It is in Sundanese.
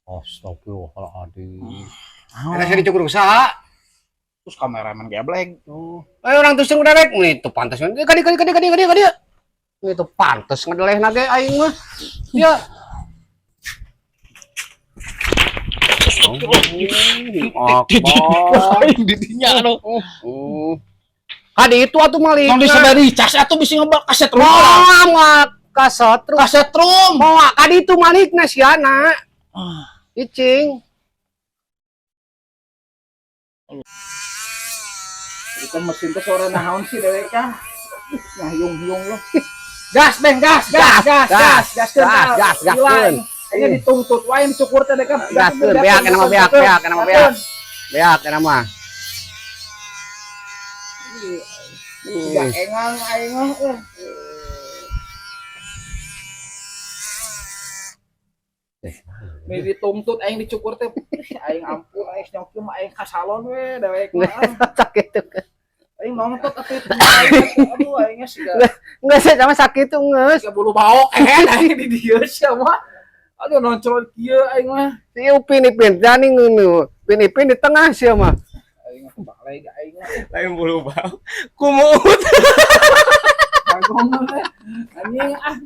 Astagfirullahaladzim. Naon? Eta sia dicukur usaha. Terus kameramen geblek. Oh. Ayo orang tuh dewek nih, itu pantas. Kadi kadi kadi kadi kadi kadi. Itu pantas ngedeleh ge aing mah. Ya. Oh, Aing di dinya anu. Kadi itu atuh malik. Nong disebari cas atuh bisi ngebal kaset rum. Moal moal kasetrum. Kaset rum. Moal kadi itu malikna siana. Ah. Icing. Itu mesin teh suara naon sih dewek kah? Nah, yung-yung lo. Gas, Beng, gas, gas, gas, gas, gas, gas, gas, gaskeun. Ini dituntut wae dicukur teh dek. Gaskeun, beak eta mah beak, beak eta mah beak. Beak eta mah. Tidak engang aing mah. Eh. Ini dituntut aing dicukur teh. Aing ampun aing nyoki mah aing ka salon we dewek mah. Sakit tuh. Aing nonton atuh itu. Aduh aing geus Enggak sih sama sakit tuh geus. siga bulu baok aing di dieu sia mah. Aduh noncol kieu aing mah. Si Upin Ipin jani ngeunu. Upin Ipin di tengah sih mah. Aing mah balik aing mah. Lain bulu bau. Kumut. Bagong mah. Anjing ah.